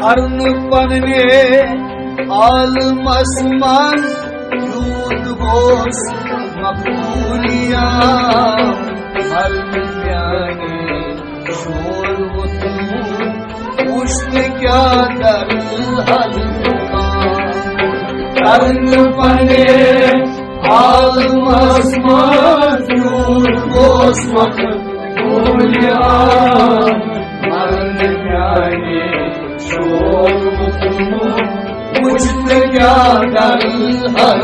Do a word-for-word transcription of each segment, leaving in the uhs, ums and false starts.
کرنہٕ پننہِ عالمس منٛز یوٗت گوس مقبولیات، ہر میانہِ شور ووٚتھمُت، وُچھ تہٕ کیٛاہ درد حل کرنہٕ پننہِ عالمس منٛز یوٗت گوس مقبولیات، مرنہٕ میانہِ شور ووٚتھمُت، وُچھ تہٕ کیٛاہ درد حل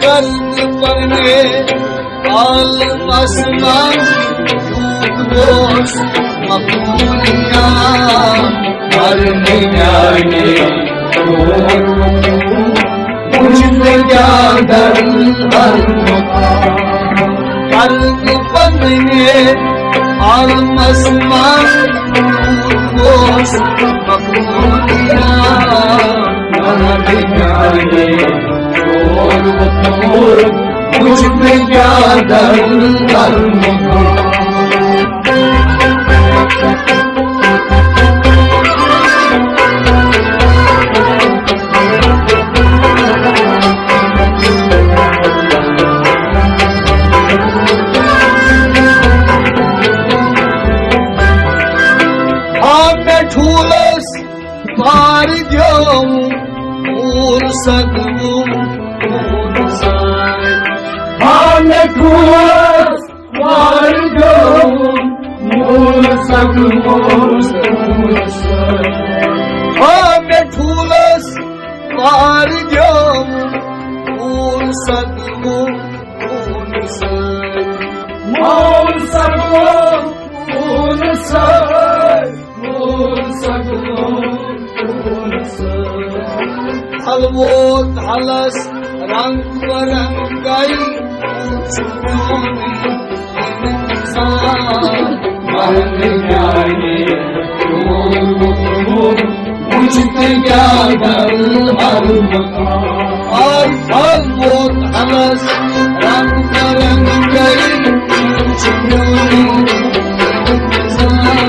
کرنہٕ پننہِ عالمس منٛز یوٗت گوس مقبولیات، مرنہٕ میانہِ شور ووٚتھمُت، وُچھ تہٕ کیٛاہ درد حل کرنہٕ پننہِ عالمس منٛز یوٗت گوس مقبولیات، مرنہٕ میانہِ شور ووٚتھمُت، وُچھ تہٕ کیٛاہ درد حل کرنہٕ آ مےٚ ٹھوٗلس بار دیوم، پوٗرٕ صدمہٕ، پوٗرٕ سار۔ آ مےٚ ٹھوٗلس بار دیوم، پوٗرٕ صدمہٕ، پوٗرٕ سار۔ آ مےٚ ٹھوٗلس بار دیوم، پوٗرٕ صدمہٕ، پوٗرٕ سار۔ پوٗرٕ صدمہٕ، پوٗرٕ سار۔ حل ووت حلس رنگ برنگے، وُچھ میون انسان۔ محل میانہِ چون وُچھ تہٕ کیٛاہ درد حل آز حل ووت حلس رنگ برنگے، وُچھ میون انسان۔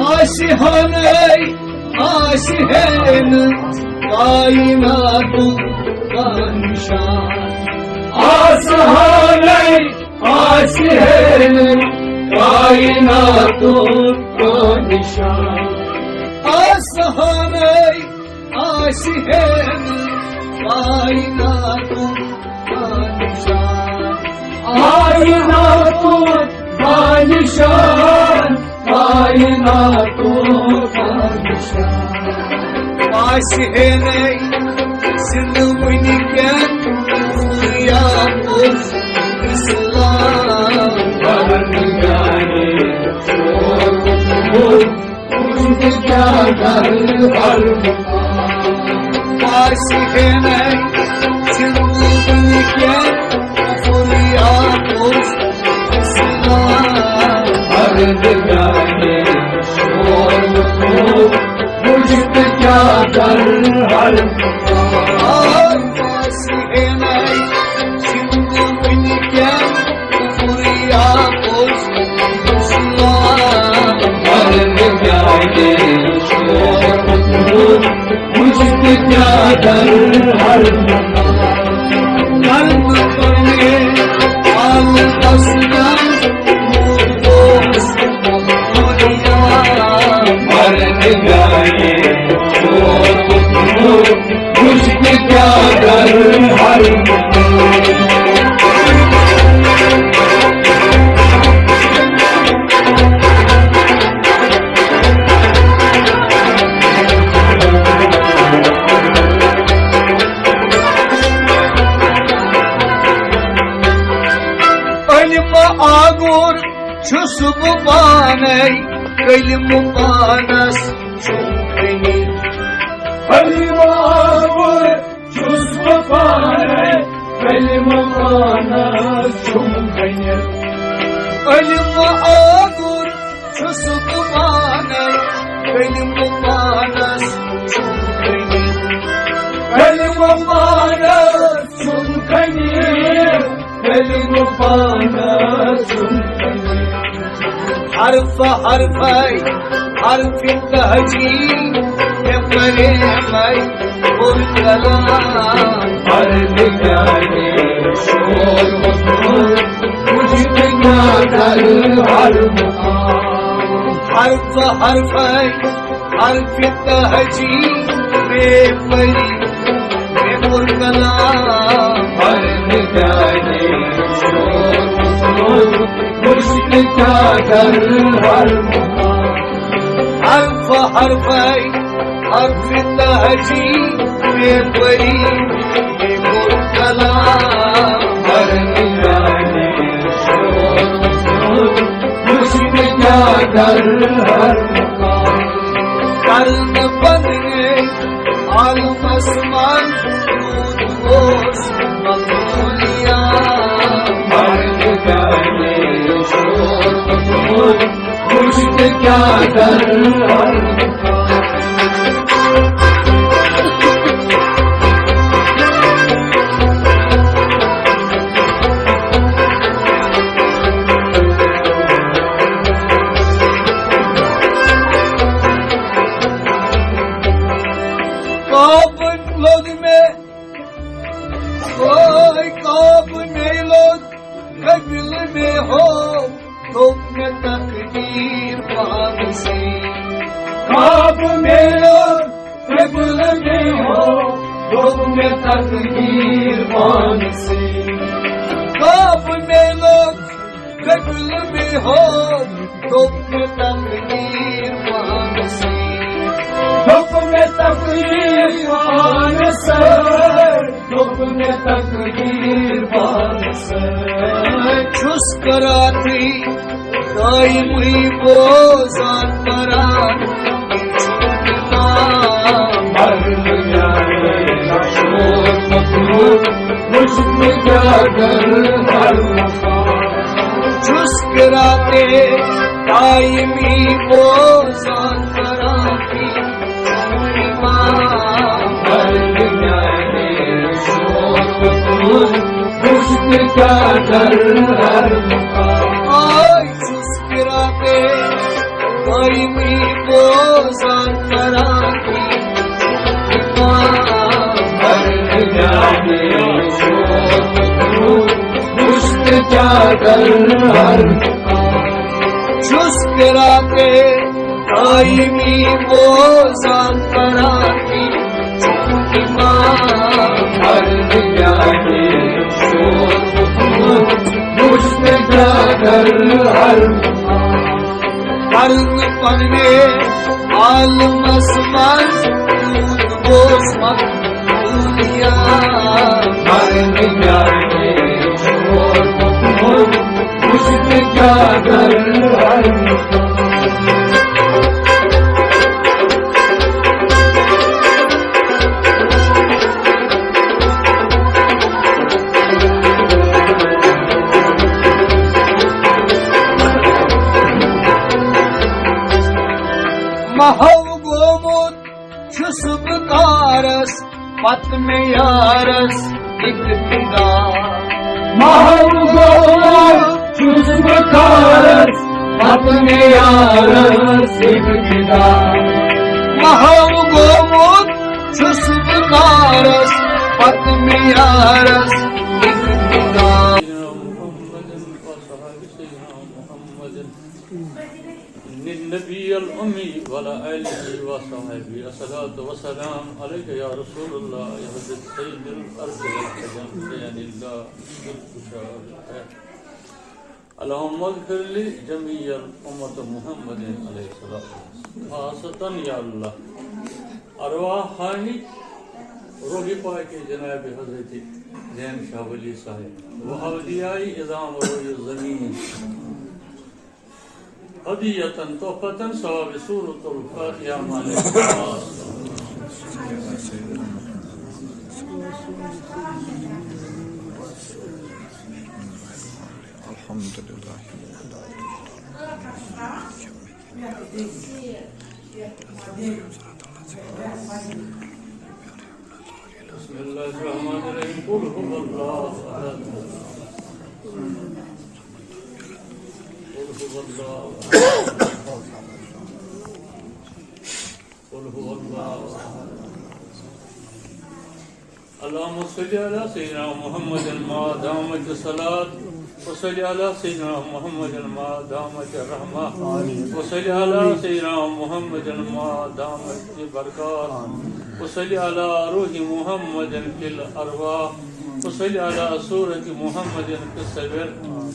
آسہِ ہانَے آسہِ ہے نہٕ کائناتُک کانٛہہ نِشان۔ آسہٕ ہانَے آسہِ ہے نہٕ کائناتُک کانٛہہ نِشان۔ آسہٕ ہانَے آسہِ ہے نہٕ کائناتُک کانٛہہ نِشان۔ کائناتُک کانٛہہ نِشان۔ کائناتُک بادشاہ۔ آسہِ ہے نَے زِندٕ وٕنہِ کٮ۪ن، یا اوس اِسلام۔ پروردگارے، شور ووٚتھمُت، وٕچھ تہٕ کیٛاہ گرٕ ہر آسہِ ہے نَے زِندٕ وٕنہِ کٮ۪ن، کُفُر یا اوس اِسلام۔ پروردگارے، شور ووٚتھمُت، وٕچھ تہٕ کیٛاہ گرٕ ہر آسہِ ہے نَے زِندٕ وٕنہِ کٮ۪ن، کُفُر یا اوس اِسلام۔ پروردگارے، شور ووٚتھمُت، وٕچھ تہٕ کیٛاہ گرٕ ہر قلب پننہِ حالتس منٛز اوس دُنیا۔ پروردگارے، شور ووٚتھمُت، وٕچھ تہٕ کیٛاہ گرٕ ہر چھُس بہٕ پانے علم پانس چھُم کٔنِتھ۔ علم آوُر چھُس بہٕ پانے علم پانس چھُم کٔنِتھ۔ علم آوُر چھُس بہٕ پانے علم پانس چھُم کٔنِتھ۔ علم پانس چھُم کٔنِتھ۔ علم پانس چھُم کٔنِتھ۔ حرف حرفے حرف تہجی مےٚ پرے مے کوٚر کلام۔ ہر نگاہے شور ووٚتھمُت، وُچھ تہٕ کیٛاہ کرٕ ہر مقام۔ حرف حرفے حرف تہجی مےٚ پری مےٚ کوٚر کلام۔ ہر نگاہے شور ووٚتھمُت، وُچھ تہٕ کیٛاہ کرٕ ہر مقام۔ حرف حرفے حرف تہجی مےٚ پری مےٚ کوٚر کلام۔ ہر نگاہے شور ووٚتھمُت، وُچھ تہٕ کیٛاہ کرٕ ہر مقام۔ کرنہٕ پننہِ عالمس منٛز روٗد اوس مقبولیات۔ ہر نگاہے شور ووٚتھمُت، وُچھ تہٕ کیٛاہ کرٕ ہر مقام۔ کعبہٕ لوٚگ مےٚ، اوے کعبہٕ مےٚ لوٚگ، قبلہٕ مےٚ ہوو، دوٚپ مےٚ تقدیٖر پانسٕے۔ کعبہٕ مےٚ لوٚگ، قبلہٕ مےٚ ہوو، دوٚپ مےٚ تقدیٖر پانسٕے۔ کعبہٕ مےٚ لوٚگ، قبلہٕ مےٚ ہوو، دوٚپ مےٚ تقدیٖر پانسٕے۔ دوٚپ مےٚ تقدیٖر پانسٕے، دوٚپ مےٚ تقدیٖر پانسٕے۔ چھُس قراتٕے دایمٕے بوزان پران۔ ہر نگاہے شور ووٚتھمُت، وُچھ تہٕ کیٛاہ کرٕ ہر مقام۔ چھُس قراتٕے دایمی بوزان کران امام۔ ہر نگاہے شور ووٚتھمُت، وُچھ تہٕ کیٛاہ کرٕ ہر مقام۔ آے چھُس قراتٕے دایمی بوزان کران امام۔ ہر نگاہے شور ووٚتھمُت، وُچھ تہٕ کیٛاہ کرٕ ہر مقام۔ چھُس قراتٕے دایمی بوزان کران امام۔ ہر نگاہے شور ووٚتھمُت، وُچھ تہٕ کیٛاہ کرٕ ہر مقام۔ کرنہٕ پننہِ عالمس منٛز روٗد اوس مقبولیات۔ ہر نگاہے شور ووٚتھمُت، وُچھ تہٕ کیٛاہ کرٕ ہر مقام۔ محو گوٚمُت چھُس بہٕ کارس، پتہٕ مےٚ یارس اقتدا۔ محو گوٚمُت چھُس بہٕ کارس، پتہٕ مےٚ یارس اقتدا۔ محو گوٚمُت چھُس بہٕ کارس، پتہٕ مےٚ یارس اقتدا۔ سيدنا محمد وصحابه سيدنا محمد النبي الأمي وعلى آله وصحبه. الصلاة والسلام عليك يا رسول الله يا حضرة سيد الأرض والعجم، يا الله. اللهم اغفر لجميع أمة محمد عليه الصلاة والسلام. خاصة يا الله أرواحان روح پاک جناب حضرت زین شاہ ولی صاحب و اولیاء عظام روی زمین. هدية تحفة ثواب سورة الفاتحة مع الحمد لله. بسم الله الرحمن الرحيم. قل هو الله أحد. قل هو الله أحد. قل هو الله أحد. اللهم صل على سيدنا محمد ما دامت الصلاة، وصل على سيدنا محمد ما دامت الرحمة، وصل على سيدنا محمد ما دامت البركات، وصل على روح محمد في الأرواح، وصل على صورة محمد في الصور،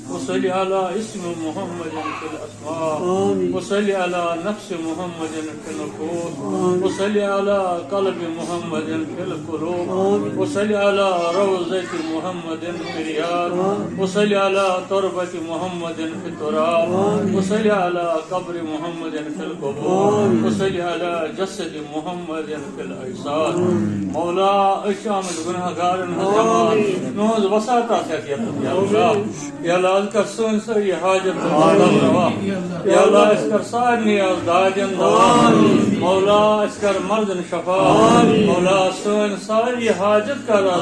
وصل على اسم محمد في الأسماء، وصل على نفس محمد في النفوس، وصل على قلب محمد في القلوب، وصل على روضة محمد في الرياض، وصل على تربة محمد في التراب، وصل على قبر محمد في القبور، وصل على جسد محمد في الأجساد. مولا، أسۍ چھِ آمٕتۍ گناہگارن ہٕنٛز جماعت، میون وساطہ چھِ اَتھ یَتھ، یا اللہ۔ یا اللہ، از کر سٲنۍ سٲری حاجت تہٕ مطلب روا۔ یا اللہ، اَسہِ کر سارنٕے از دادٮ۪ن دوا۔ مولا، اَسہِ کر مرضن شفا۔ مولا، سٲنۍ ساری حاجت کر از۔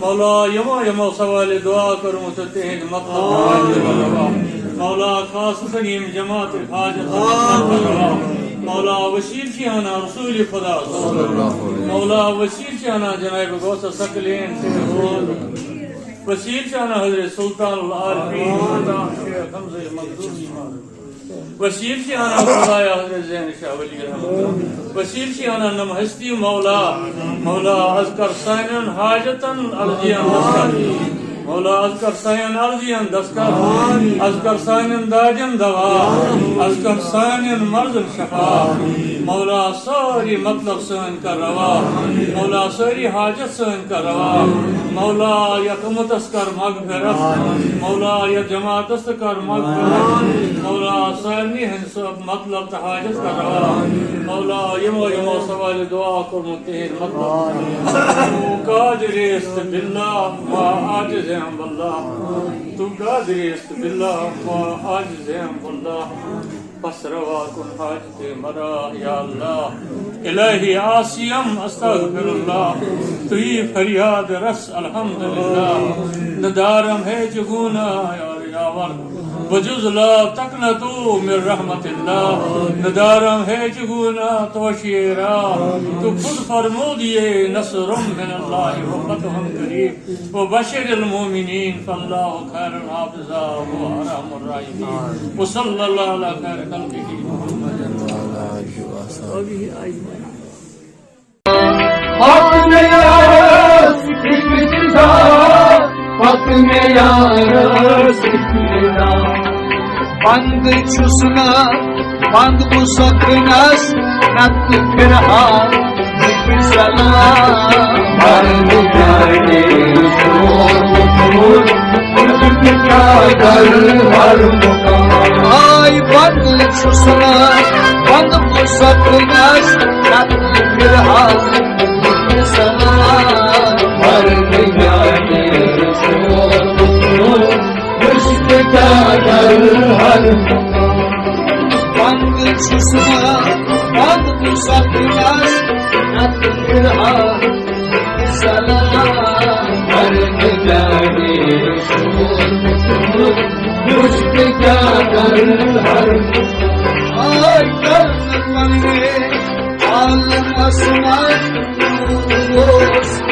مولا، یِمو یِمو سوالِ دعا کٔرمٕژ چھِ تِہنٛدۍ مطلب حاجت روا۔ مولا، خاص کر ییٚمہِ جماعتٕکۍ حاجت روا۔ مولا، وسیلہٕ چھِ اَنان رسول خدا۔ مولا، وسیلہٕ چھِ اَنان جناب غوث ثقلین۔ وسیلہٕ چھِ اَنان حضرت سلطان العارفین، سلطان شیخ حمزہ مخدومی۔ وسیلہٕ چھِ اَنان خدایا حضرت زین شاہ ولی رحمت۔ وسیلہٕ چھِ اَنان یِم ہستی مولا۔ مولا، از کر سانٮ۪ن حاجتن عرضی اندر۔ مولا، از کر سانٮ۪ن عرضین دستخط۔ از کر سانٮ۪ن دادٮ۪ن دوا۔ از کر سانٮ۪ن مرضن شفا۔ مولا، سٲری مطلب سٲنۍ کر روا۔ مولا، سٲری حاجت سٲنۍ کر روا۔ مولا، یتھ امتس کر مغفرت۔ مولا، یتھ جماعتس تہِ کر مغفرت۔ مولا، سارنٕے ہٕنٛدۍ سب مطلب تہٕ حاجت کر روا۔ مولا، یِمو یِمو سوالِ دعا کوٚرمُت تِہنٛدۍ مطلب۔ قادر است باللہ ما عاجز ہیں واللہ۔ تو قادر است باللہ ما عاجز ہیں واللہ۔ پس روا کن حاجت مرا یا اللہ۔ الہی عاصیم استغفر اللہ۔ تویی فریاد رس الحمدللہ۔ ندارم ہے چگونا یار یاور۔ بجز لا تقنطوا من رحمت اللہ۔ ندارم ہے چگونا توشیرا۔ تو خود فرمود یہ نصر من اللہ و فتح قریب۔ وبشر المؤمنين فالله خير حافظا وهو أرحم الراحمين. وصلى الله على خير خلقه محمد وعلى آله وصحبه أجمعين. پتہٕ مےٚ یارس فِکرِ جِندا، پتہٕ مےٚ یارس فِکرِ جِندا۔ بنٛد چھُس نہٕ، بنٛد گوٚو سۄکھنس، نتہٕ پھرہا بہٕ سلام۔ مرنہٕ جانے سوز، بہٕ کیٛاہ کرٕ ہر مقام۔ آے بنٛد چھُس نہٕ، بنٛد گوٚو سۄکھنس، نتہٕ پھرہا بہٕ سلام۔ مرنہٕ جانے سوز، بہٕ کیٛاہ کرٕ ہر مقام۔ بنٛد چھُس بہٕ، بنٛد چھُس بہٕ، نتہٕ پھرہا سلام۔ مرنہٕ جانے سوز، بہٕ کیٛاہ کرٕ ہر مقام۔ آے کرنہٕ پننہِ عالمس منٛز اوس۔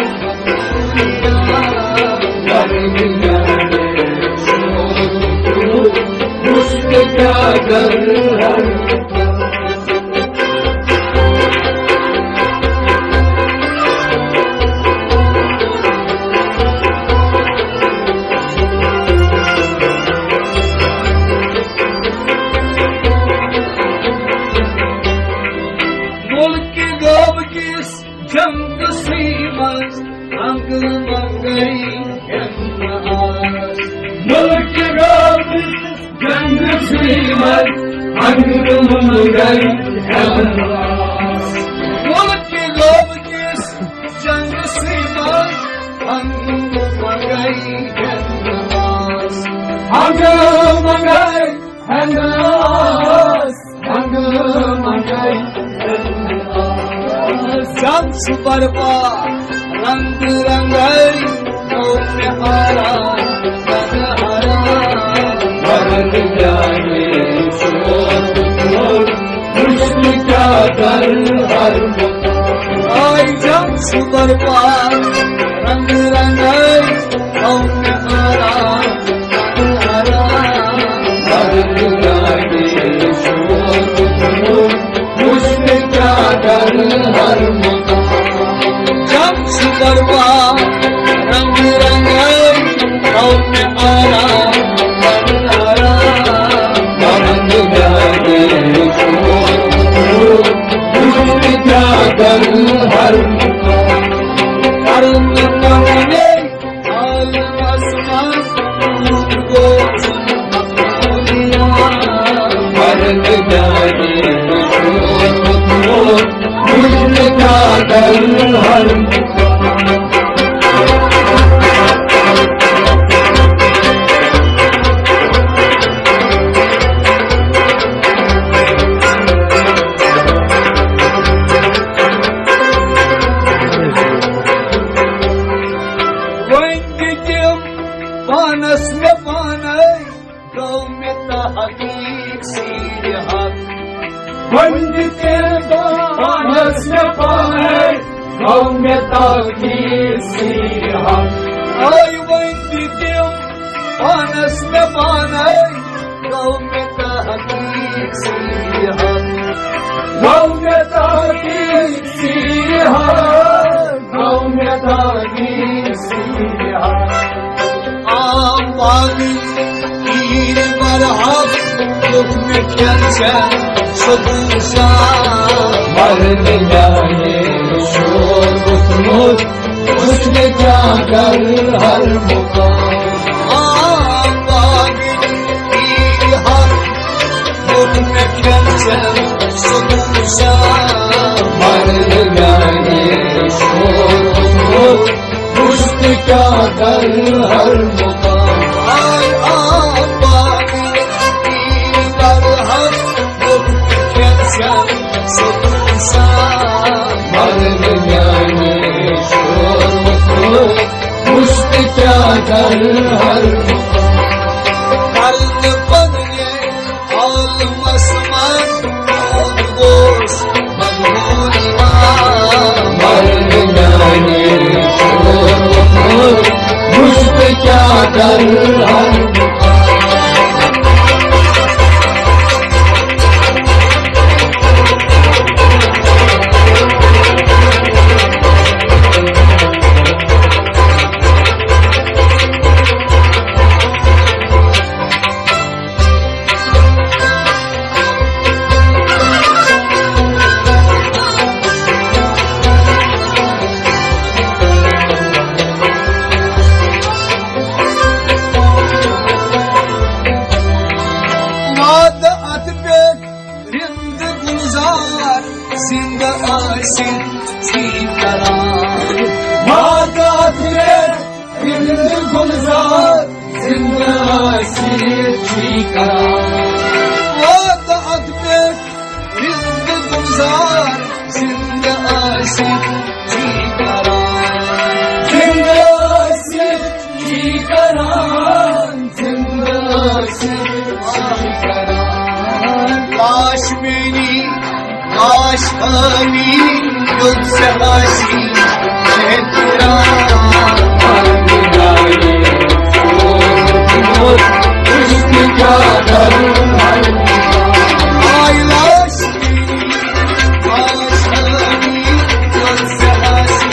ملکہِ غٲب کِس جنگسٕے منٛز انگہٕ منگے گٮ۪ونہٕ آس۔ ملکہِ غٲب کِس جنگسٕے منٛز ہنٛگہٕ منٛگے ہٮ۪وان آس۔ مُلکہِ غٲبہٕ کِس جنگسٕے منٛز ہنٛگہٕ منٛگے ہٮ۪وان آس۔ ہنٛگہٕ منٛگے ہٮ۪وان آس۔ ہنٛگہٕ منٛگے ہٮ۪وان آس۔ جنگ چھُ برپا رنگ رنگے گوٚو مےٚ آرام، مگر آرام۔ مرن جانے شور، وٕچھ نہٕ کیٛاہ کَرٕ ہر مُقام۔ آے جنگ چھُ برپا رنگ رنگے گوٚو مےٚ آرام، مگر آرام۔ مرن جانے شور، وٕچھ نہٕ کیٛاہ کَرٕ ہر مُقام۔ جنگ چھُ برپا رنگ رنگے گوٚو مےٚ آرام، آرام۔ مرن جانے شور، وٕچھ نہٕ کیٛاہ کَرٕ ہر مُقام۔ کرن پننے عالمس منٛز روزُن مقبولیات۔ مرن جانے شور، وٕچھ نہٕ کیٛاہ کَرٕ ہر مُقام۔ وۄنۍ دِتِم پانس مےٚ پانے، گوٚو مےٚ تحقیق سیرِ حق۔ وۄنۍ دِتِم پانس مےٚ پانے، گوٚو مےٚ تحقیق سیرِ حق۔ آے وۄنۍ دِتِم پانس مےٚ پانے، گوٚو مےٚ تحقیق سیرِ حق۔ گوٚو مےٚ تحقیق سیرِ حق۔ گوٚو مےٚ تحقیق سیرِ حق۔ عام باغی پیٖر برحق، دیُت مےٚ کھٮ۪ن چٮ۪ن سکوٗن سان۔ مرن جانے شور ووٚتھمُت، وٕچھ نہٕ کیٛاہ کَرٕ ہر مُقام۔ آ، باغ پیٖر حق، دیُت مےٚ کھٮ۪ن چٮ۪ن سکوٗن سان۔ مرن جانے شور ووٚتھمُت، وٕچھ نہٕ کیٛاہ کَرٕ ہر مُقام۔ آے آ، باغ پیٖر حق، دیُت مےٚ کھٮ۪ن چٮ۪ن سکوٗن سان۔ مرن جانے شور ووٚتھمُت، وٕچھ نہٕ کیٛاہ کَرٕ ہر مُقام۔ کرنہٕ پننے عالمس منٛز روٗد گوس مقبولیات۔ مرن جانے شور ووٚتھمُت، وٕچھ نہٕ کیٛاہ کَرٕ ہر مُقام۔ وعدٕ اَتھ پٮ۪ٹھ رِند گُلزار زِندٕ ٲسِتھ چھی کران۔ وعدٕ اَتھ پٮ۪ٹھ رِند گُلزار زِندٕ ٲسِتھ چھی کران۔ وعدٕ اَتھ پٮ۪ٹھ رِند گُلزار زِندٕ ٲسِتھ چھی کران۔ زِندٕ ٲسِتھ چھی کران۔ زِندٕ ٲسِتھ چھی کران۔ لاش میٛٲنی، لاش ٲمی، یوٚت ژےٚ ٲسی احترام۔ وٕچھ نہٕ کیٛاہ کَرٕ ہر مُقام۔ آے لاش میٛٲنی، لاش ٲمی، یوٚت ژےٚ ٲسی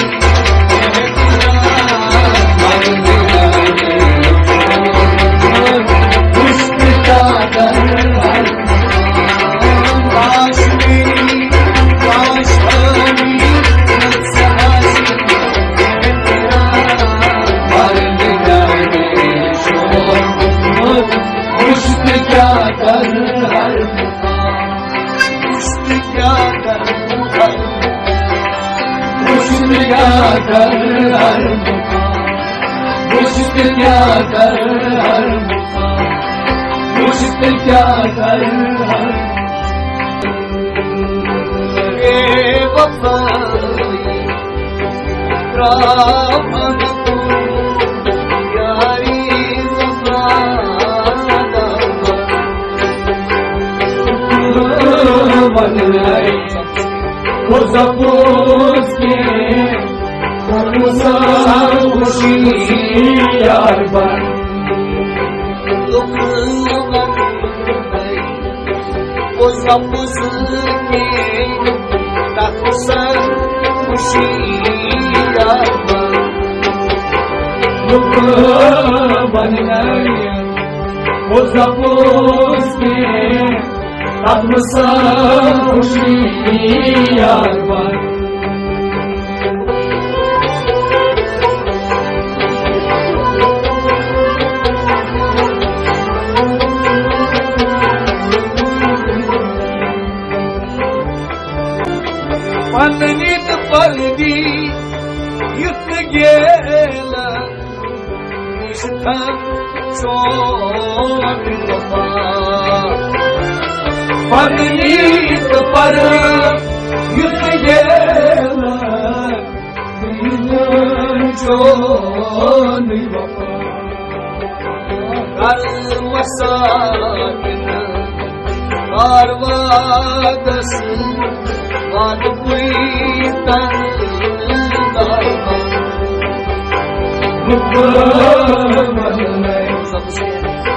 کیا کر ہر مقام، مشکل کیا کر ہر مقام، مشکل کیا کر ہر مقام۔ بے وفائی، رحم تو یاری زمانہ۔ پننی تہٕ پردی یُتھ گیلہٕ نِش تھن چون وفا۔ پننی تہٕ پردی یُتھ گیلہٕ نِش تھن چون وفا۔ کر مساکن کاروادس وان پویتن دارما۔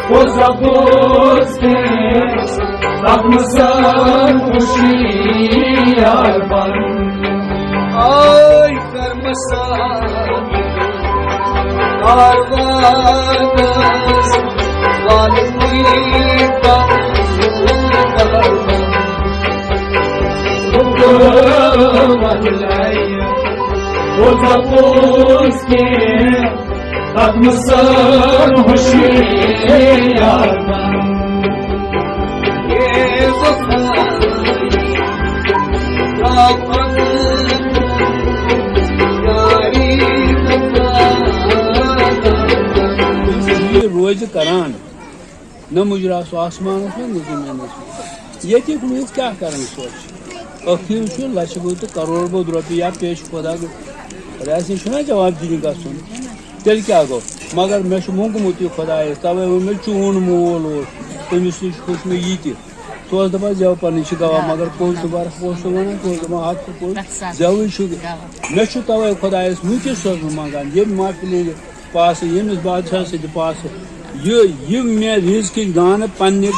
او زبوس کے رقم سان خوشی یار بن۔ آی کر مساکن کاروادس وان پویتن دارما۔ یہِ روزِ کران۔ نہ مُجرا سُہ آسمانَس منٛز، نہ زٔمیٖنَس منٛز۔ ییٚتِکۍ لوٗکھ کیٛاہ کَرَن سونٛچ؟ ٲخٕر چھُ لَچھِ بوٚد تہٕ کَرور بوٚد رۄپیہِ یا پیش خۄدا گوٚو۔ خۄدایَس نِش چھُنہ جواب دِنہِ گژھُن۔ تیٚلہِ کیٛاہ گوٚو؟ مگر مےٚ چھُ موٚنٛگمُت یہِ خۄدایَس، تَوَے ووٚن مےٚ، چون مول اوس، تٔمِس نِش ہیوٚچھ مےٚ یہِ تہِ۔ سُہ اوس دَپان، زٮ۪و پَنٕنۍ چھِ گواہ، مگر پوٚز چھُ بَرٕ، پوٚز چھُ وَنان، سُہ اوس دَپان، ہَتھ چھُ پوٚز، زٮ۪وٕے چھُ۔ مےٚ چھُ تَوَے خۄدایَس وٕنۍکٮ۪س چھُس بہٕ منٛگان، ییٚمہِ محفلہِ پاسہٕ، ییٚمِس بادشاہ سۭتۍ پاسہٕ، یہِ، یِم مےٚ رِزقٕکۍ دانہٕ پننہِ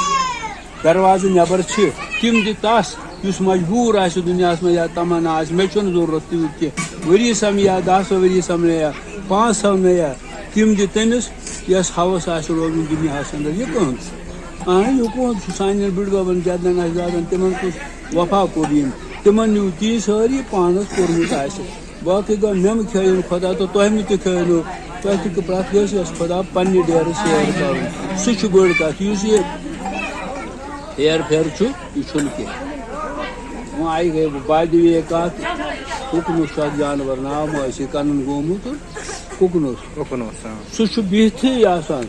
دروازٕ نٮ۪بر چھِ، تِم دِ تس، یُس مجبوٗر آسہِ دُنیاہس منٛز یا تمنا آسہِ، مےٚ چھُنہٕ ضروٗرت تیوٗت کینٛہہ۔ ؤری سمیا، دَہ سا ؤری سمیا، پانٛژھ سمیا، تِم دِ تٔمِس، یس ہوس آسہِ روزُن دُنیاہس اندر۔ یہِ کٕہٕنٛز؟ اہن، یہِ کٕہٕنٛز چھُ؟ سانٮ۪ن بٕڈببن، جدن آسہِ دادن، تِمن کُس وفا کوٚر یِم؟ تِمن نیوٗ تی سٲری پانس کوٚرمُت آسہِ۔ باقٕے گوٚو مےٚ مہٕ کھیٲیِن خۄدا تہٕ تۄہہِ مہٕ تہِ کھیٲیِنو۔ تۄہہِ تہِ کہِ پرٛٮ۪تھ کٲنٛسہِ یۄس خۄدا پننہِ ڈیرٕ سیر کرُن، سُہ چھُ بٔڑ کتھ۔ یُس یہِ ہیر پھیر چھُ، یہِ چھُنہٕ کینٛہہ۔ وۄنۍ آیہِ گٔے بادِ وے کتھ، کُکنُس چھُ اکھ جانور، ناو ما آسہِ یہِ کنن گومُت، کُکنُس۔ کُکنُس، آ۔ سُہ چھُ بِہتھٕے آسان۔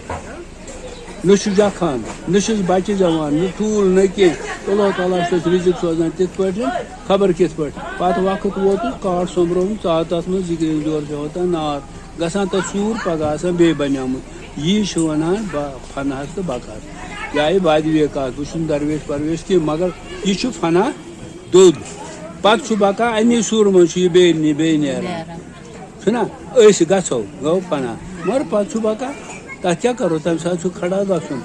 نہ چھُ جکھان، نہ چھُس بچہِ زٮ۪وان، نہ ٹھوٗل، نہ کینٛہہ۔ اللہ تعالیٰ چھُس رِزق سوزان تِتھ پٲٹھۍ، خبر کِتھ پٲٹھۍ۔ پتہٕ وقت ووتُس، کاٹھ سوٚمبرووُم، ژاو تتھ منٛز، زِگرِ ہٕنٛدۍ جورٕ چھِ ہوتان نار، گژھان تتھ سوٗر، پگاہ آسان بیٚیہِ بنیومُت۔ یی چھِ ونان با-، فناہس تہٕ بکاہس۔ یہِ آیہِ بادِ وے کتھ، بہٕ چھُس نہٕ درویش پرویش کینٛہہ، مگر یہِ چھُ فنا دوٚد۔ پتہٕ چھُ بکا، امی سوٗرٕ منٛز چھُ یہِ بیٚیہِ نہِ-، بیٚیہِ نیران۔ چھُنہ؟ أسۍ گژھو، گوٚو فنا۔ مگر پتہٕ چھُ بکا، تتھ کیٛاہ کرو؟ تمہِ ساتہٕ چھُ کھڑا گژھُن۔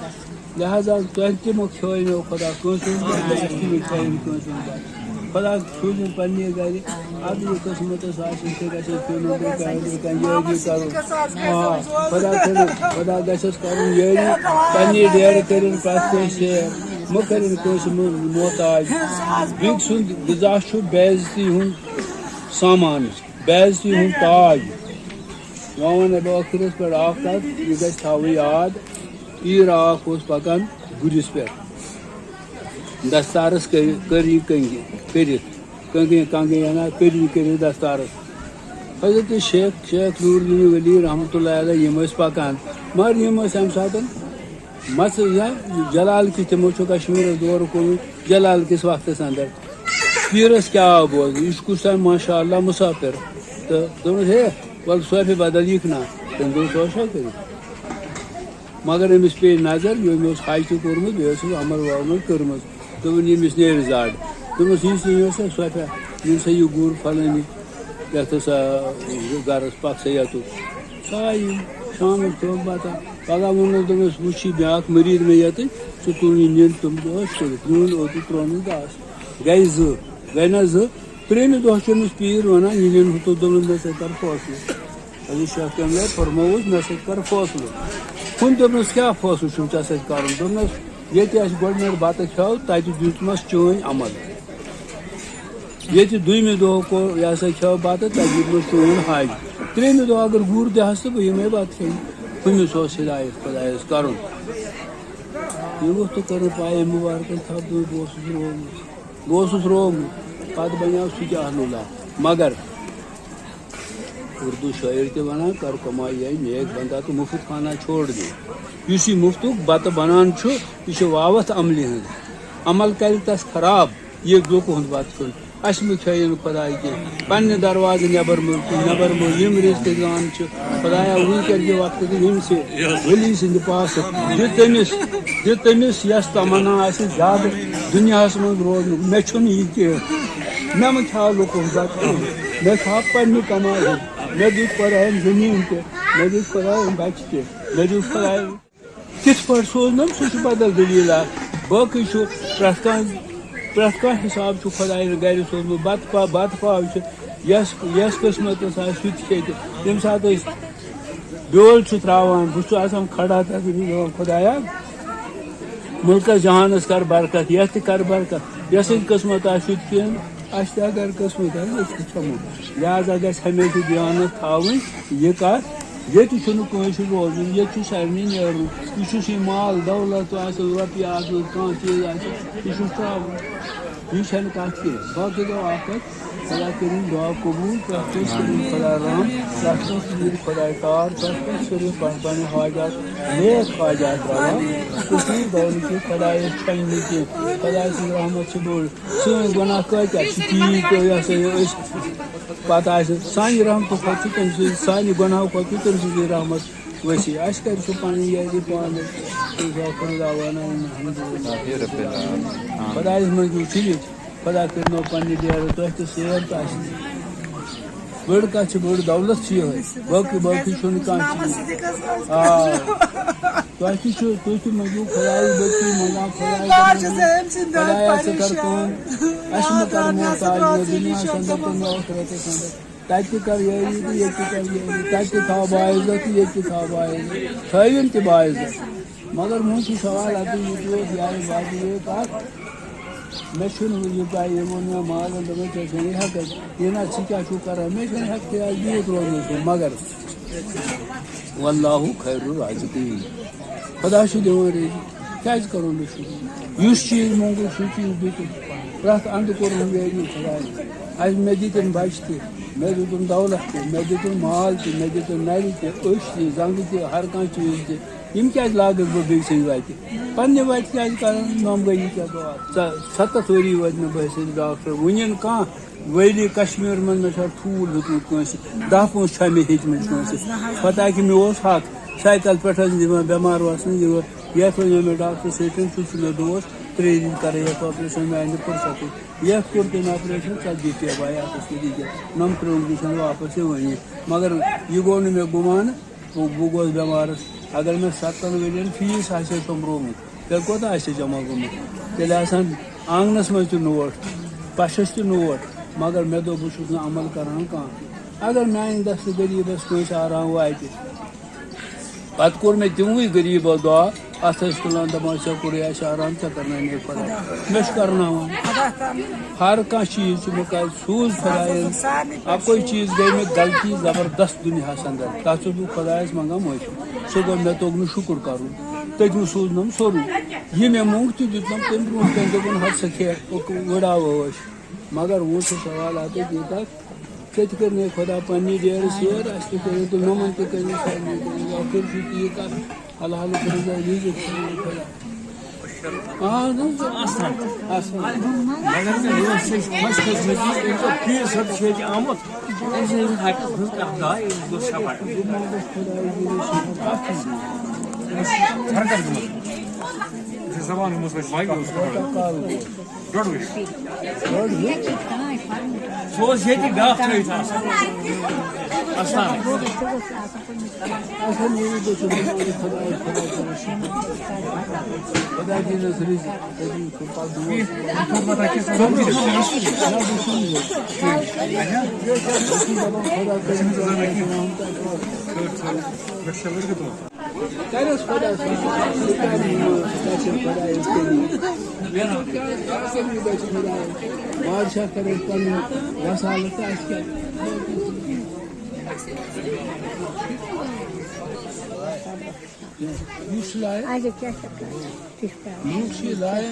لہذا تۄہہِ تہِ مہ کھیٲیِو خۄدا کٲنٛسہِ ہُنٛد بَچہِ، تۄہہِ تہِ مہ کھیٲیِو کٲنٛسہِ ہُنٛد بَچہِ۔ خۄدا سوٗزِن پننہِ گرِ، اَدٕ یہِ قٕسمتس آسہِ، سُہ گژھِ کھیوٚن، بیٚیہِ کَرُن، بیٚیہِ کَرُن، یٲری کَرُن۔ آ، خۄدا کٔرِن، خۄدا گژھٮ۪س کَرُن یٲری، پننہِ ڈیرٕ کٔرِن پرٛٮ۪تھ کٲنٛسہِ سیر، مہ کٔرِن کٲنٛسہِ مہ-، محتاج۔ بیٚکہِ سُنٛد غذا چھُ بے عزتی ہُنٛد سامان، بے عزتی ہُنٛد تاج۔ وۄنۍ وَنہٕ بہٕ ٲخرس پٮ۪ٹھ اکھ کتھ، یہِ گژھِ تھاوٕنۍ یاد۔ تیٖر اکھ اوس پکان گُرِس پٮ۪ٹھ، دستارس کٔرۍ-، کٔر یہِ کنگی کٔرِتھ، کنگی، کنگی انا کٔرۍ یہِ کٔرِتھ دستارس۔ حضرت شیخ، شیخ نور الدین ولی رحمتہ اللہ علیہ، یِم ٲسۍ پکان، مگر یِم ٲسۍ اَمہِ ساتہٕ مَژٕ یا جلال کِس، تِمو چھُ کشمیٖرَس دورٕ کوٚرمُت جلال کِس وقتَس اندر۔ پیٖرَس کیٛاہ آو بوزنہٕ، یہِ چھُ کُس تام ماشاء اللہ مُسافِر۔ تہٕ دوٚپنَس، "ہے، وَلہٕ صوفہِ بدل یِکھ نا۔" تٔمۍ دوٚپ، "ژٕ چھَکھ کٔرِتھ۔" مگر أمِس پیٚیہِ نظر، یہِ أمۍ اوس حج تہِ کوٚرمُت، بیٚیہِ ٲسٕس عمر ومر کٔرمٕژ۔ دوٚپُن، "ییٚمِس نیرِ زَڈ۔" دوٚپمَس، "یہِ سا، یہِ اوس سا صوفہ، یِم سا یہِ گُر فلٲنی، یَتھ ہسا گَرَس پَکھ سا یَتُک۔" سُہ آیہِ شامَس کھیوٚو بَتہٕ۔ پَگاہ ووٚنُس، دوٚپمَس، "وٕچھ یہِ بیٛاکھ مٔریٖد مےٚ یَتٕتھ، ژٕ تُل یہِ نِن تِم دۄہ ٲسۍ کٔرِتھ، میون اوترٕ ترٛوونُس گاسہٕ۔" گٔے زٕ، گٔے نہ زٕ، ترٛیٚیِمہِ دۄہ چھُ أمِس پیٖر وَنان، یہِ نِن ہُہ تہٕ دوٚپُن، "مےٚ سۭتۍ کَر فٲصلہٕ۔" حضرت شیخ قبلہ فرمووُس، "مےٚ سۭتۍ کَر فٲصلہٕ۔" ہُمۍ دوٚپنَس، "کیٛاہ فٲصلہٕ چھُم ژےٚ سۭتۍ کَرُن؟" دوٚپنَس، "ییٚتہِ اَسہِ گۄڈٕنٮ۪تھ بَتہٕ کھیوٚو، تَتہِ دیُتمَس چٲنۍ عمل۔ ییٚتہِ دوٚیمہِ دۄہ کوٚر، یہِ ہسا کھیوٚو بَتہٕ، تَتہِ دیُتمَس چون حج۔ ترٛیٚیِمہِ دۄہ اگر گُر دِہَس تہٕ بہٕ یِمَے بَتہٕ کھیٚنہِ۔" ہُمِس اوس ہدایت خۄدایَس کَرُن۔ یہِ ووٚتھ تہٕ کٔرٕن پایہِ مُبارکَن تھپھ، دوٚپُن، "بہٕ اوسُس روومُت۔" بہٕ اوسُس روومُت، پتہٕ بنیو سُہ تہِ اہل اللہ۔ مگر اردو شٲعر تہِ ونان، "کر کمائی ہے نیک بندہ تو مفت کھانا چھوڑ دے۔" یُس یہِ مفتُک بتہٕ بنان چھُ، یہِ چھُ واوتھ عملہِ ہٕنٛز۔ عمل کرِ تس خراب، یہِ گُکہٕ ہُنٛد بتہٕ کھیوٚن۔ اسہِ مہٕ کھیٲیِن خۄداے کینٛہہ۔ پننہِ دروازٕ نٮ۪بر مہٕ، نٮ۪بر مہٕ، یِم رِشتہٕ زان چھِ، خۄدایا، وٕنکٮ۪ن کہِ وقتہٕ تہٕ ییٚمہِ سۭتۍ ؤلی سٕنٛدِ پاسہٕ دِ تٔمِس، دِ تٔمِس یَس تمنا آسہِ زیادٕ دُنیاہَس منٛز روزنُک۔ مےٚ چھُنہٕ یہِ کینٛہہ۔ مےٚ مہٕ کھیٛاو لُکَن بَتہٕ کینٛہہ۔ مےٚ کھیٛاو پنٛنہِ کمایہِ۔ مےٚ دیُت خۄدایَن زٔمیٖن تہِ، مےٚ دیُت خۄدایَن بَچہِ تہِ، مےٚ دیُت خۄدایَن۔ تِتھ پٲٹھۍ سوزنَم، سُہ چھُ بدل دٔلیٖل اَکھ۔ باقٕے چھُ پرٛٮ۪تھ کانٛہہ، پرٛٮ۪تھ کانٛہہ حِساب چھُ خۄدایَن گَرِ سوزمُت۔ بَتہٕ پا-، بَتہٕ پاو چھُ یَس، یَس قٕسمَتَس آسہِ، سُہ تہِ کھیٚیہِ۔ ییٚمہِ ساتہٕ أسۍ بیول چھُ ترٛاوان، بہٕ چھُس آسان کھڑا تَتھ، بہٕ چھُس دَپان، "خۄدایا، مُلکَس جہانَس کَر برکت، یَتھ تہِ کَر برکت، یَس سۭتۍ قٕسمَت آسہِ، سُہ تہِ کھیٚیَن، اَسہِ تہِ اگر قٕسمَت آسہِ، أسۍ تہِ کھٮ۪مو۔" لہذا گژھِ ہمیشہِ دیانت تھاوٕنۍ یہِ کَتھ، ییٚتہِ چھُنہٕ کٲنٛسہِ روزُن، ییٚتہِ چھُ سارنٕے نیرُن۔ یہِ چھُس یہِ مال دولت آسہِ، رۄپیہِ آسہِ، کانٛہہ چیٖز آسہِ، یہِ چھُس ترٛاوُن۔ یہِ چھَنہٕ کَتھ کینٛہہ۔ باقٕے گوٚو اَکھ کَتھ، خۄدا کٔرِن دُعا قبوٗل، پرٛٮ۪تھ کٲنٛسہِ کٔرِن خۄدا رحم، پرٛٮ۪تھ کٲنٛسہِ دِیِن خۄداے کار، پرٛٮ۪تھ کٲنٛسہِ کٔرِن پَنٕنۍ پَنٕنۍ حاجات، نیک حاجات رَوا۔ کٔشیٖر دولہٕ کہِ خۄدایَس چھَنہٕ نہٕ کینٛہہ، خۄداے سٕنٛز رحمت چھِ بٔڑ۔ سٲنۍ گۄناہ کۭتیٛاہ چھِ، تیٖتۍ تہٕ یہِ ہسا یہِ أسۍ پَتہٕ آسہِ سانہِ رحمتہٕ کھۄتہٕ چھُ تٔمۍ سٕنٛز، سانہِ گۄناہو کھۄتہٕ چھُ تٔمۍ سٕنٛزٕے رحمت وسیع۔ اَسہِ کَرِ سُہ پَنٕنۍ یٲری پانَے۔ وآخر دعوانا ان الحمد للہ۔ رب العالمین۔ خۄدایَس منٛز چھُ ٹھیٖک۔ خۄدا کٔرِنو پننہِ ڈیرٕ تۄہہِ تہِ سیر تہٕ اَسہِ تہِ۔ بٔڑ کَتھ چھِ، بٔڑ دولت چھِ یِہوٚے۔ باقٕے، باقٕے چھُنہٕ کانٛہہ چیٖز۔ آ۔ تۄہہِ تہِ چھُ، تُہۍ تہِ مٔنٛگِو خۄدایَس، بٔتھِ منٛگان خۄدایَس۔ خۄدایا، ژٕ کَر کٲم۔ اَسہِ مہٕ کَر محتاج، نہ دُنیاہَس اندر تہٕ نہ ٲخرتَس اندر۔ تَتہِ تہِ کَر یٲری تہٕ ییٚتہِ تہِ کَر یٲری۔ تَتہِ تہِ تھاو باعزت تہٕ ییٚتہِ تہِ تھاو باعزت۔ تھٲوِن تہِ باعزت۔ مگر وۄنۍ چھُ سوال اَتہِ یہِ تہِ اوس یارِ واجہِ یہِ کَتھ۔ مےٚ چھُنہٕ وۄنۍ یہِ پَے، یِمو مےٚ مالَن دوٚپمَے، "ژےٚ چھےٚ نہٕ ہٮ۪کَتھ، یہِ نہ ژٕ کیٛاہ چھُکھ کَران؟" مےٚ چھَنہٕ ہٮ۪کتھٕے آز بِہِتھ روزنَس کُن، مگر واللہ خیر الرازقین۔ خۄدا چھُ دِوان رِزِق، کیٛازِ کَرو نہٕ شُکُر؟ یُس چیٖز مونٛگو، سُہ چیٖز دیُتُن۔ پرٛٮ۪تھ اَندٕ کوٚرُن ویلیوٗ خۄدایَن۔ اَسہِ، مےٚ دِتُن بَچہِ تہِ، مےٚ دیُتُن دولت تہِ، مےٚ دیُتُن مال تہِ، مےٚ دیُتُن نَرِ تہِ، أچھ تہِ، زَنٛگہٕ تہِ، ہر کانٛہہ چیٖز تہِ۔ یِم کیٛازِ لاگَکھ بہٕ بیٚیہِ سٕنٛزِ وَتہِ؟ پنٛنہِ وَتہِ کیٛازِ کَرَن؟ نۄمگٲیی کیٛاہ گوٚو اَتھ؟ ژ-، سَتَتھ ؤری وٲتۍ مےٚ بہٕ ٲسٕس ڈاکٹر۔ وٕنٮ۪ن کانٛہہ وٲلی کشمیٖر منٛز مےٚ چھا ٹھوٗل ہیوٚتمُت کٲنٛسہِ؟ دَہ پونٛسہٕ چھا مےٚ ہیٚتمٕتۍ کٲنٛسہِ؟ پتہ کہِ مےٚ اوس حق۔ سایکل پٮ۪ٹھ ٲسۍ نِوان بٮ۪مار وَسنہٕ، یِوان۔ یَتھ وَنیو مےٚ ڈاکٹر صٲبَن، "ژٕ چھُ مےٚ دوس، ترٛیٚیہِ دِنۍ کَرَے یَتھ آپریشن، مےٚ آیہِ نہٕ فرصتٕے۔" یَتھ کوٚر تٔمۍ آپریشن، ژَتجی شیٚے بایہِ اَتھَس کیٚتھ یہِ کیٛاہ؟ نَمتہٕ رۄنٛگ چھَنہٕ واپس یِوٲنی۔ مگر یہِ گوٚو نہٕ مےٚ گُمانہٕ۔ بہٕ، بہٕ گوس بٮ۪مارَس۔ اگر مےٚ سَتَن ؤرِین فیٖس آسہِ ہے توٚمرومُت، تیٚلہِ کوتاہ آسہِ ہے جمع گوٚمُت؟ تیٚلہِ آسہٕ ہن آنٛگنَس منٛز تہِ نوٹ، پَشَس تہِ نوٹ، مگر مےٚ دوٚپ، بہٕ چھُس نہٕ عمل کَران کانٛہہ۔ اگر میٛانہِ دَستہٕ غریٖبَس کٲنٛسہِ آرام واتہِ، پَتہٕ کوٚر مےٚ تِموٕے غریٖبو دُعا، اَتھ ٲسۍ تُلان، دَپان، "ژےٚ کوٚرُے اَسہِ آرام، ژےٚ کَرناونے خۄدا۔" مےٚ چھُ کَرناوان۔ ہر کانٛہہ چیٖز چھُ مےٚ کَرِ سوٗز خۄدایَن۔ اَکُے چیٖز گٔے مےٚ غلطی زبردست دُنیاہَس اندر۔ تَتھ چھُس بہٕ خۄدایَس منٛگان معٲفی۔ سُہ گوٚو، مےٚ توٚگ نہٕ شُکُر کَرُن۔ تٔتھۍ منٛز سوٗزنَم سورُے۔ یہِ مےٚ موٚنٛگ تہِ دیُتنَم تَمہِ برٛونٛٹھ کَنہِ، دوٚپُن، "ہَتہٕ سا کھےٚ، وٕڑاوو أسۍ۔" مگر وۄنۍ چھُ سوال اَتٮ۪تھ یہِ کَتھ، ژےٚ تہِ کٔرنَے خۄدا پننہِ ڈیرٕ سیر، اَسہِ تہِ کٔرِو تہٕ یِمَن تہِ کٔرِو سارنٕے کٔرِو۔ ٲخٕر چھُ تی کَتھ، اللہ اللہ کٔرِو تۄہہِ رِزق سورُے خۄدا۔ آ، نہ، نہ۔ اَصٕل۔ اَصٕل۔ مگر مےٚ اوس سُہ خۄش قٕسمتی، أمۍ دوٚپ، پیٖر صٲب چھُ ییٚتہِ آمُت، أمۍ سٕنٛدِ حقَس منٛز کَتھ درٛاے، أمِس گوٚو سفر۔ فرقَس گوٚمُت۔ یہِ چھِ زبان گٔمٕژ وۄنۍ، وۄنۍ اوس ڈۄڈ ؤری۔ سُہ اوس ییٚتی بیٛاکھ تھٲوِتھ آسان۔ اَستان۔ اَصٕل، یہِ گوٚژھ خۄداے، خۄداے کٔرِتھ۔ خۄداے دِیِنَس رِزق، تٔتی چھُ پَتہٕ دُعا۔ کَرٮ۪س خۄدا سُنٛد، سُہ کَرِ یہِ، سُہ کَرِ خۄدایَس کٔمی۔ بادشاہ کَرٮ۪س پَنُن وَسالہٕ تہٕ اَسہِ کیٛاہ؟ یُس لایق، اچھا، کیٛاہ چھِ کَران؟ تِژھ کَران۔ یُس یہِ لایق، ژٕ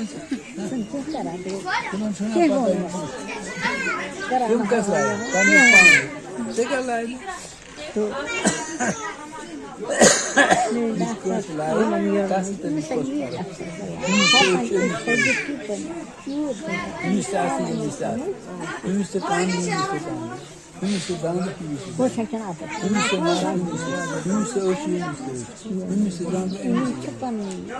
چھُکھ کَران بیٚیہِ۔ تِمَن چھُنہ کینٛہہ پَتہ گوٚو یہِ نہٕ۔ کُس۔ کَران تِم کَس لایق؟ پَنٕنۍ پانہٕ۔ ژےٚ کیٛاہ لایق؟ تہٕ یُس کٲنٛسہِ لایق، تَس تہٕ تٔمِس کۄس فرق؟ أمِس تہِ آسہِ، أمِس تہِ آسہِ۔ أمِس تہِ کَم، أمِس تہِ کَم۔ أمِس تہِ دَنٛد، أمِس تہِ دَنٛد۔ أمِس تہِ نَس، أمِس تہِ۔ أمِس تہِ أچھ، أمِس تہِ أچھ۔ أمِس تہِ دَنٛد، أمِس تہِ دَنٛد۔ یہِ چھُ پَنُن۔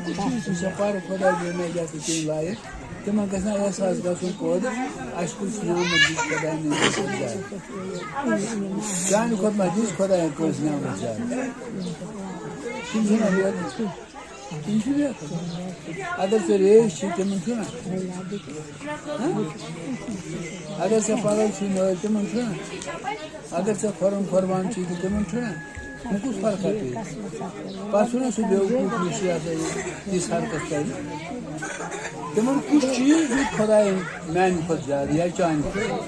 یہِ چھُ سُہ پَرٕ خۄداے دیُن نجات تہٕ تِم لایق۔ تِمَن گژھِ نہ احساس گژھُن پٲدٕ، اَسہِ کُس نعمت دیُت خۄدایَن أمِس زیادٕ۔ چانہِ کھۄتہٕ ما دِژ خۄدایَن کٲنٛسہِ نعمت زیادٕ؟ تِم چھِنہ ریٹ، تِم چھِ ریٹ۔ اگر ژےٚ ریش چھِ، تِمَن چھُنہ؟ ہہ؟ اگر ژےٚ پَلو چھِ نٲلۍ، تِمَن چھُنہ؟ اگر ژےٚ کھۄرَن قۄربان چھِ، تِمَن چھُنہ؟ وۄنۍ کُس فرقا پیٚیہِ؟ پَتہٕ چھُنہ سُہ بیوقوٗف، یُس یہِ ہسا یہِ تِژھ حرکت کَرِ۔ تِمَن کُس چیٖز دیُت خۄدایَن میٛانہِ کھۄتہٕ زیادٕ یا چانہِ کھۄتہٕ؟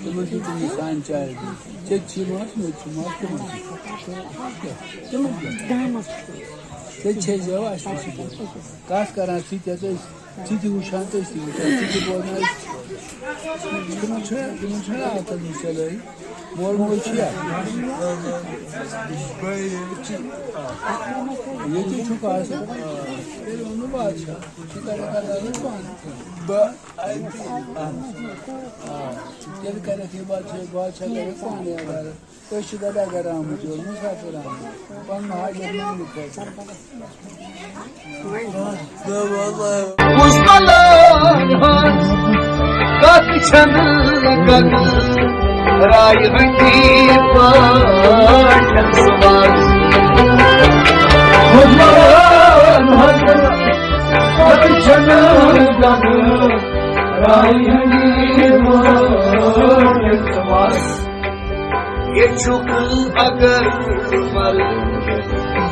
تِمَن دیُت تٔمِس سانہِ چایہِ دیُت۔ ژےٚ تہِ چھی مَس، مےٚ تہِ چھُ مَس، تِمَن تہِ چھُ۔ تِمَن کیٛاہ؟ ژےٚ تہِ چھے زٮ۪و، اَسہِ تہِ چھِ زٮ۪و۔ کَتھ کَران ژٕ تہِ تہٕ أسۍ۔ ژٕ تہِ وٕچھان تہٕ أسۍ تہِ وٕچھان، ژٕ تہِ بوزان، أسۍ تہِ بوزان۔ تِمن چھُنہ، تِمن چھُنہ عقل یہِ چلٲوِتھ۔ مول موج چھُیا؟ ییٚتی چھُکھ آسان۔ تیٚلہِ ووٚنُن بادشاہ، ژٕ کَرَکھ عدالت پانہٕ۔ بہٕ اَتہِ۔ آ۔ تیٚلہِ کَرَکھ یہِ بادشاہ، بادشاہ کَرَکھ پانَے عدالت۔ أسۍ چھِ گۄڈٕ اگر آمٕتۍ یور، مُسافِر آمٕتۍ، پَنُن حاجت ماننہٕ خٲطرٕ۔ مُشکِلن ہٕنٛز کَتھ چھَنہٕ گَگہٕ راے ہٕنٛدی پٲٹھۍ سُہ وَس۔ مُشکِلن ہٕنٛز کَتھ چھَنہٕ گَگہٕ راے ہٕنٛدی پٲٹھۍ سُہ وَس۔ ییٚتہِ چھُکھ اگر مل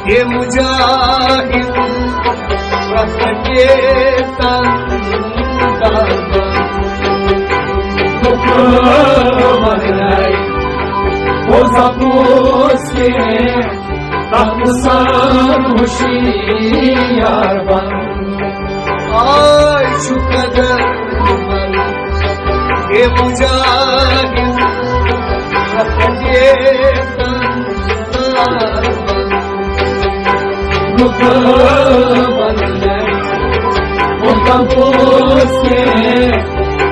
ہے مجاہد، پرٛٮ۪تھ چیتن داربن۔ حُکمران ہے، بوزا بوز کے، تَتھ سان ہوشیار بن۔ آے چھُ قدر من، ہے مجاہد، رکھے تن تار بن۔ رُکاوَن لَگہِ، مُتَبوسے،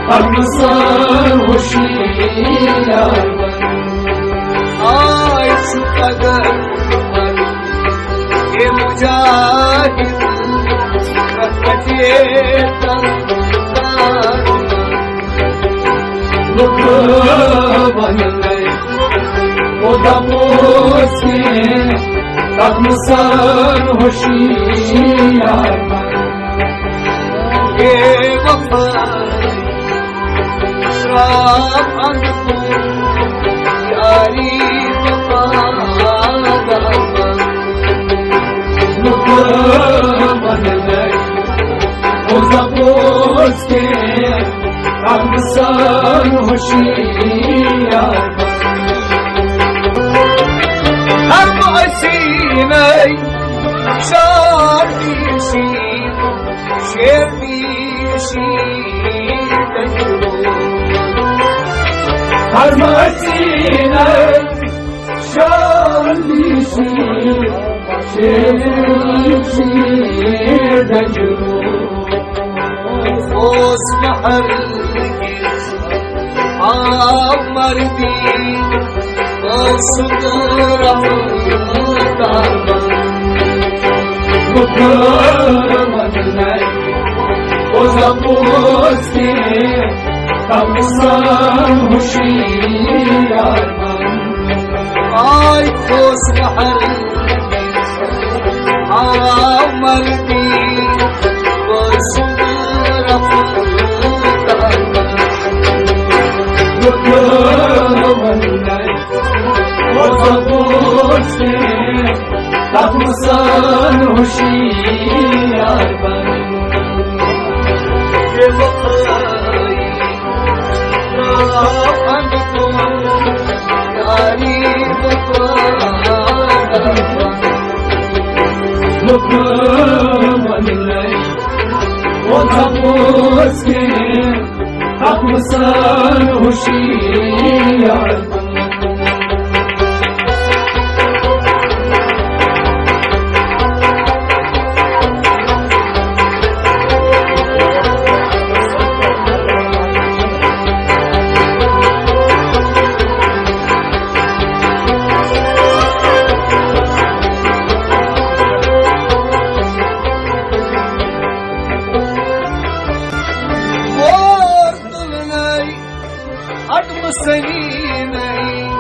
پَرمسان ہوشیار بن۔ آے چھُ قدر من، ہے مجاہد، رکھے تن تار بن۔ لُکھ وَنَن، او دَپوس کینٛہہ، تَتھ منٛز سان ہوشیار بَن۔ بے وفا شراب اَنٛد کُن، یاری وفا دَپَن۔ لُکھ وَنَن، او دَپوس کینٛہہ، رب سان ہوشیار۔ ہم أسی نٔے شادی شی، شیردی شی تجربو۔ مدینہ شالی سی، شیر سی دجلو۔ اوس محل آو مردی، اوس رحمت۔ اوس اپوز کے، تمسان ہوشیار۔ آی اوس محل آو مردی، اوس رحمت۔ اٹھ مسنی نہیں،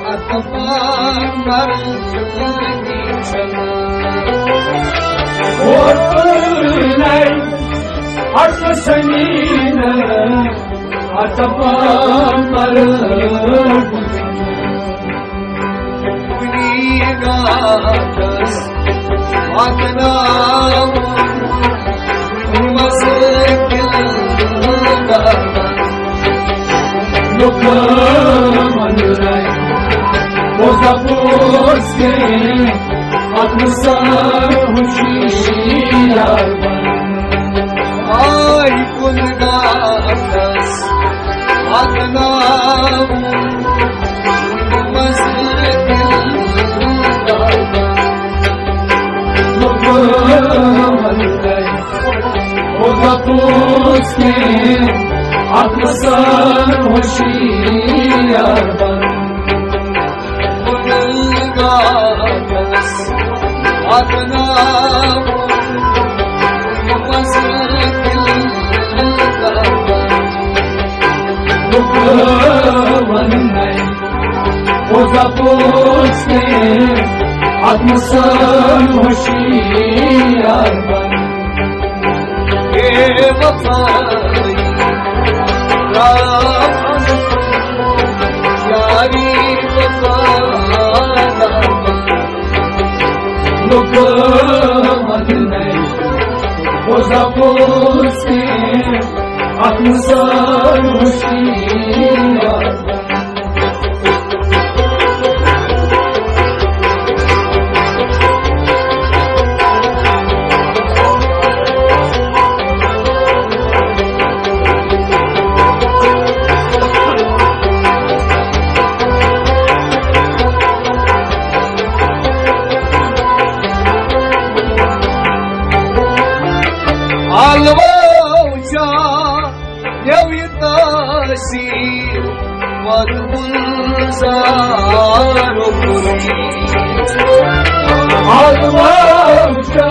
اتفاق مرنی چھنا۔ اور نہیں، اٹھ مسنی نہیں، اتفاق مرنی۔ کُنی گاٹس واتناوُن مزٕ دِلدار۔ لُکہٕ وَننَے اوس اَپُز کینٛہہ، اَتھ منٛز سان ہُشیار بَن۔ آے کُن گاٹس واتناوُن مزٕ دِلدار۔ اَتھ منٛز سان ہُشیار بَن۔ اے وفا، یاری وفا، لُکہٕ وَننَے اوس اَپُز کینٛہہ، اَتھ منٛز سان ہُشیار بَن۔ آلو چا یو یہِ تٲثیٖر وَتہٕ گُلزارُک۔ آلو چا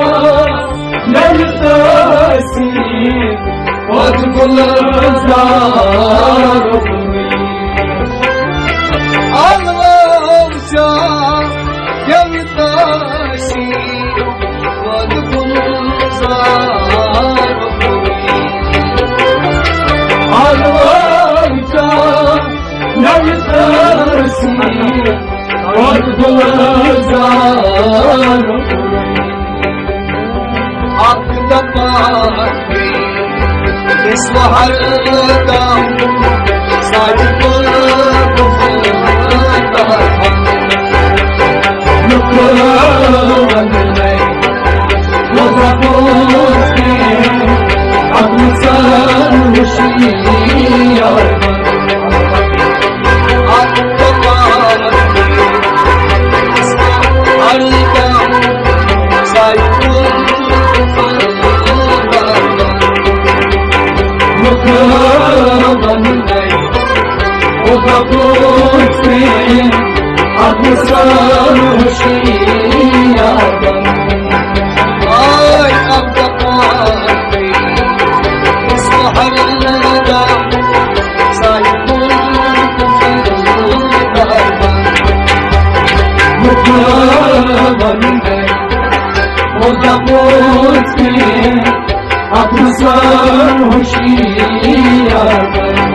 یو یہِ تٲثیٖر وَتہٕ گُلزارُک۔ آلو چا یو یہِ تٲثیٖر وَتہٕ گُلزارُک۔ آلو چا یو یہِ تٲثیٖر وَتہٕ گُلزارُک۔ اَکھ دَپان گٔے أسۍ وۄنۍ ہر دم ساڑِ پٲٹھۍ۔ لُکہٕ وَننَے اوس اَپُز کینٛہہ، اَتھ منٛز سان ہُشیار بَن۔ خدا پوچھتے ہیں، اب سال ہوشیار بن۔ آئے اب اس محل کا سائے خدا پوچھتے ہیں، اب سال ہوشیار بن۔